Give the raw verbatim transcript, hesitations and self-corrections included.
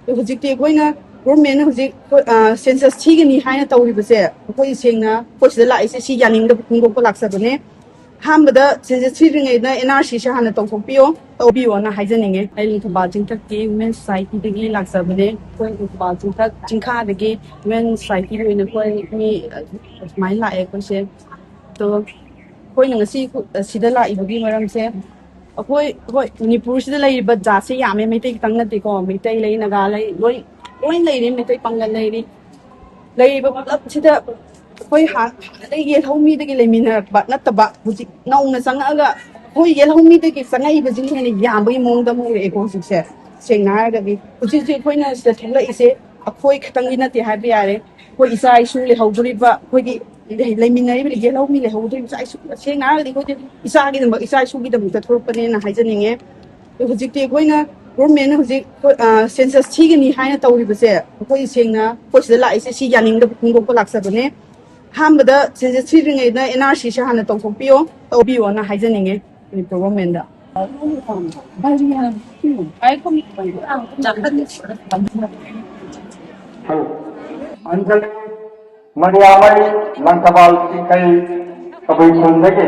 ꯍꯧꯖꯤꯛꯇꯤ ꯑꯩꯈꯣꯏꯅ ꯒꯣꯔꯃꯦꯟꯅ ꯍꯧꯖꯤꯛ ꯁꯦꯟꯁꯁ ꯊꯤꯒꯅꯤ ꯍꯥꯏꯅ ꯇꯧꯔꯤꯕꯁꯦ, ꯑꯩꯈꯣꯏ ꯁꯦꯡꯅ ꯑꯩꯈꯣꯏ ꯁꯤꯗ ꯂꯥꯛꯏꯁꯦ ꯁꯤ ꯌꯥꯅꯤꯡꯗꯕ ꯐꯣꯡꯗꯣꯛꯄ ꯂꯥꯛꯆꯕꯅꯦ꯫ ꯑꯍꯥꯟꯕꯗ ꯁꯦꯟꯁꯁ ꯊꯤꯗ꯭ꯔꯤꯉꯩꯗ ꯑꯦꯟ ꯑꯥꯔ ꯁꯤꯁꯦ ꯍꯥꯟꯅ ꯇꯧꯊꯣꯛꯄꯤꯌꯣ, ꯇꯧꯕꯤꯌꯣꯅ ꯍꯥꯏꯖꯅꯤꯡꯉꯦ꯫ ꯑꯩ ꯊꯧꯕꯥꯜ ꯆꯤꯡꯊꯛꯀꯤ ꯋꯨꯃꯦꯟ ꯁꯣꯁꯥꯏꯇꯤꯗꯒꯤ ꯂꯥꯛꯆꯕꯅꯦ꯫ ꯑꯩꯈꯣꯏ ꯊꯧꯕꯥꯜ ꯆꯤꯡꯊꯛ ꯆꯤꯡꯈꯥꯗꯒꯤ ꯋꯨꯃꯦꯟ ꯁꯣꯁꯥꯏꯇꯤꯒꯤ ꯑꯣꯏꯅ ꯑꯩꯈꯣꯏ ꯃꯤ ꯑꯗꯨꯃꯥꯏꯅ ꯂꯥꯛꯑꯦ ꯑꯩꯈꯣꯏꯁꯦ꯫ ꯑꯗꯣ ꯑꯩꯈꯣꯏꯅ ꯉꯁꯤ ꯁꯤꯗ ꯂꯥꯛꯏꯕꯒꯤ ꯃꯔꯝꯁꯦ, ꯑꯩꯈꯣꯏ ꯍꯣꯏ ꯃꯅꯤꯄꯨꯔꯁꯤꯗ ꯂꯩꯔꯤꯕ ꯖꯥꯠꯁꯦ ꯌꯥꯝꯃꯦ, ꯃꯩꯇꯩ ꯈꯛꯇꯪ ꯅꯠꯇꯦꯀꯣ꯫ ꯃꯩꯇꯩ ꯂꯩ, ꯅꯥꯒꯥ ꯂꯩ, ꯂꯣꯏ ꯂꯣꯏ ꯂꯩꯔꯤ, ꯃꯩꯇꯩ ꯄꯥꯡꯒꯜ ꯂꯩꯔꯤ꯫ ꯂꯩꯔꯤꯕ ꯄꯨꯂꯞꯁꯤꯗ ꯑꯩꯈꯣꯏ ꯍꯥꯟ- ꯍꯥꯟꯅꯗꯒꯤ ꯌꯦꯜꯍꯧꯃꯤꯗꯒꯤ ꯂꯩꯃꯤꯟꯅꯔꯛꯄ ꯅꯠꯇꯕ, ꯍꯧꯖꯤꯛ ꯅꯧꯅ ꯆꯪꯉꯛꯑꯒ ꯑꯩꯈꯣꯏ ꯌꯦꯜꯍꯧꯃꯤꯗꯒꯤ ꯆꯪꯉꯛꯏꯕꯁꯤꯅ ꯍꯦꯟꯅ ꯌꯥꯝꯕꯒꯤ ꯃꯑꯣꯡꯗ ꯑꯃ ꯎꯔꯛꯑꯦꯀꯣ ꯍꯧꯖꯤꯛꯁꯦ꯫ ꯁꯦꯡꯅ ꯍꯥꯏꯔꯒꯗꯤ ꯍꯧꯖꯤꯛ ꯍꯧꯖꯤꯛ ꯑꯩꯈꯣꯏꯅ ꯁꯤꯗ ꯊꯣꯛꯂꯛꯏꯁꯦ ꯑꯩꯈꯣꯏ ꯈꯛꯇꯪꯒꯤ ꯅꯠꯇꯦ ꯍꯥꯏꯕ ꯌꯥꯔꯦ꯫ ꯑꯩꯈꯣꯏ ꯏꯆꯥ ꯏꯁꯨ ꯂꯩꯍꯧꯗꯣꯔꯤꯕ, ꯑꯩꯈꯣꯏꯒꯤ ꯂꯩ- ꯂꯩꯃꯤꯟꯅꯔꯤꯕ ꯌꯦꯜꯍꯧꯃꯤ ꯂꯩꯍꯧꯗꯣꯔꯤꯕ ꯏꯆꯥ ꯏꯁꯨ, ꯁꯦꯡꯅ ꯍꯥꯏꯔꯒꯗꯤ ꯑꯩꯈꯣꯏꯗꯤ ꯏꯆꯥꯒꯤꯗꯃꯛ, ꯏꯆꯥ ꯏꯁꯨꯒꯤꯗꯃꯛꯇ ꯊꯣꯛꯂꯛꯄꯅꯦꯅ ꯍꯥꯏꯖꯅꯤꯡꯉꯦ꯫ ꯑꯗꯣ ꯍꯧꯖꯤꯛꯇꯤ ꯑꯩꯈꯣꯏꯅ ꯒꯣꯔꯃꯦꯟꯅ ꯍꯧꯖꯤꯛ ꯁꯦꯟꯁꯁ ꯊꯤꯒꯅꯤ ꯍꯥꯏꯅ ꯇꯧꯔꯤꯕꯁꯦ, ꯑꯩꯈꯣꯏ ꯁꯦꯡꯅ ꯑꯩꯈꯣꯏ ꯁꯤꯗ ꯂꯥꯛꯏꯁꯦ ꯁꯤ ꯌꯥꯅꯤꯡꯗꯕ ꯐꯣꯡꯗꯣꯛꯄ ꯂꯥꯛꯆꯕꯅꯦ꯫ ꯑꯍꯥꯟꯕꯗ ꯁꯦꯟꯁꯁ ꯊꯤꯗ꯭ꯔꯤꯉꯩꯗ ꯑꯦꯟ ꯑꯥꯔ ꯁꯤꯁꯦ ꯍꯥꯟꯅ ꯇꯧꯊꯣꯛꯄꯤꯌꯣ, ꯇꯧꯕꯤꯌꯣꯅ ꯍꯥꯏꯖꯅꯤꯡꯉꯦ ꯃꯅꯤꯄꯨꯔ ꯒꯣꯔꯃꯦꯟꯗ꯫ ꯑꯟꯖꯂꯤ ꯃꯔꯤꯌꯥꯃꯩ, ꯂꯪꯊꯕꯥꯜ ꯆꯤꯡꯈꯩ ꯀꯕꯨꯏ ꯈꯨꯜꯗꯒꯤ꯫